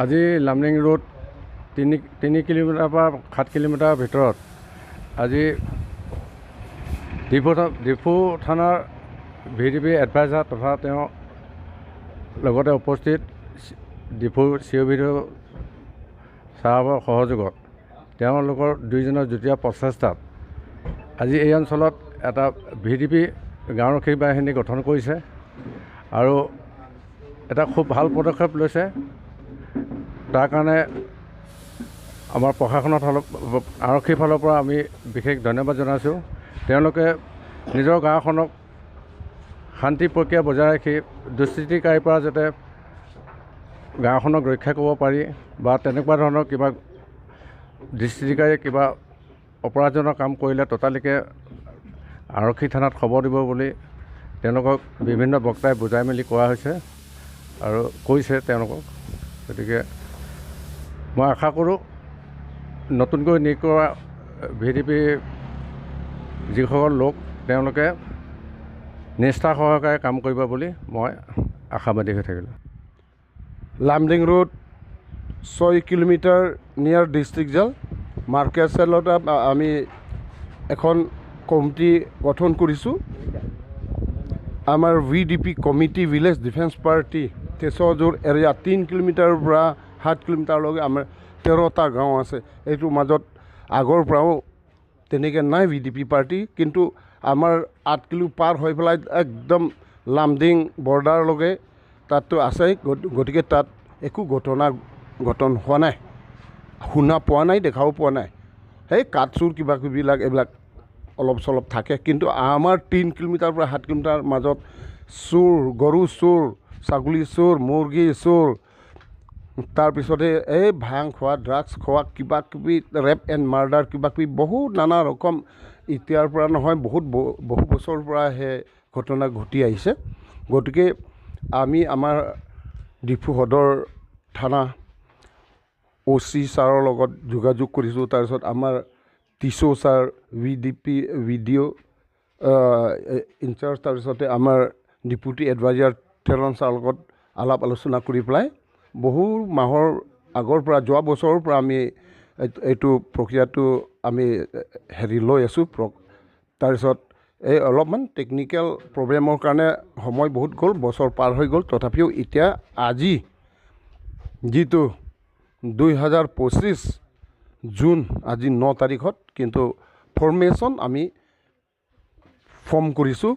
আজি লামডিং ৰোড 3 কিলোমিটাৰৰ পৰা 7 কিলোমিটাৰৰ ভিতৰত আজি ডিফু থানাৰ ভিডিপি এডভাইজাৰ তথা তেওঁ লগতে উপস্থিত ডিফু চি অ' ভি চাহাবৰ সহযোগত, তেওঁলোকৰ দুইজনৰ যুটীয়া প্ৰচেষ্টাত আজি এই অঞ্চলত এটা ভিডিপি গাঁওৰক্ষী বাহিনী গঠন কৰিছে আৰু এটা খুব ভাল পদক্ষেপ লৈছে। তাৰ কাৰণে আমাৰ প্ৰশাসনৰ ফালৰ, আৰক্ষীৰ ফালৰ পৰা আমি বিশেষ ধন্যবাদ জনাইছোঁ। তেওঁলোকে নিজৰ গাঁওখনক শান্তি প্ৰক্ৰিয়া বজাই ৰাখি দুষ্কৃতিকাৰীৰ পৰা যাতে গাঁওখনক ৰক্ষা কৰিব পাৰি বা তেনেকুৱা ধৰণৰ কিবা দুষ্কৃতিকাৰীয়ে কিবা অপৰাধজনক কাম কৰিলে ততালিকে আৰক্ষী থানাত খবৰ দিব বুলি তেওঁলোকক বিভিন্ন বক্তাই বুজাই মেলি কোৱা হৈছে আৰু কৈছে তেওঁলোকক। গতিকে মই আশা কৰোঁ, নতুনকৈ নিয়োগ কৰা ভিডিপি যিসকল লোক, তেওঁলোকে নিষ্ঠা সহকাৰে কাম কৰিব বুলি মই আশাবাদী হৈ থাকিলোঁ। লামডিং ৰোড 6 কিলোমিটাৰ নিয়াৰ ডিষ্ট্ৰিক্ট জেল মাৰ্কেচেলত আমি এখন কমিটি গঠন কৰিছোঁ। আমাৰ VDP committee, village defence party, তেজুৰ এৰিয়া 3 কিলোমিটাৰৰ পৰা 7 কিলোমিটাৰলৈকে আমাৰ 13টা গাঁও আছে। এইটোৰ মাজত আগৰ পৰাও তেনেকৈ নাই ভিডিপি পাৰ্টি, কিন্তু আমাৰ 8 কিলো পাৰ হৈ পেলাই একদম লামডিং বৰ্ডাৰলৈকে তাততো আছে। গতিকে তাত একো ঘটনা ঘটন হোৱা নাই, শুনা পোৱা নাই, দেখাও পোৱা নাই। সেই কাঠ চোৰ কিবা কিবিবিলাক এইবিলাক অলপ চলপ থাকে, কিন্তু আমাৰ 3 কিলোমিটাৰৰ পৰা 7 কিলোমিটাৰ মাজত চোৰ, গৰু চোৰ, ছাগলী চোৰ, মুৰ্গী চোৰ, তাৰপিছতে এই ভাং খোৱা, ড্ৰাগছ খোৱা, কিবা কিবি ৰেপ এণ্ড মাৰ্ডাৰ, কিবা কিবি বহুত নানা ৰকম এতিয়াৰ পৰা নহয়, বহুত বহু বছৰৰ পৰা সেই ঘটনা ঘটি আহিছে। গতিকে আমি আমাৰ ডিফু সদৰ থানা অ' চি ছাৰৰ লগত যোগাযোগ কৰিছোঁ। তাৰপিছত আমাৰ টিছ' sir, VDP ভিডিঅ' ইনচাৰ্জ, তাৰপিছতে আমাৰ ডিপুটি এডভাইজাৰ থেৰণ ছাৰৰ লগত আলাপ আলোচনা কৰি পেলাই বহু মাহৰ আগৰ পৰা, যোৱা বছৰৰ পৰা আমি এইটো প্ৰক্ৰিয়াটো আমি হেৰি লৈ আছোঁ। তাৰপিছত এই অলপমান টেকনিকেল প্ৰব্লেমৰ কাৰণে সময় বহুত গ'ল, বছৰ পাৰ হৈ গ'ল। তথাপিও এতিয়া আজি যিটো 2025 জুন, আজি 9 তাৰিখত কিন্তু ফৰ্মেশ্যন আমি ফৰ্ম কৰিছোঁ।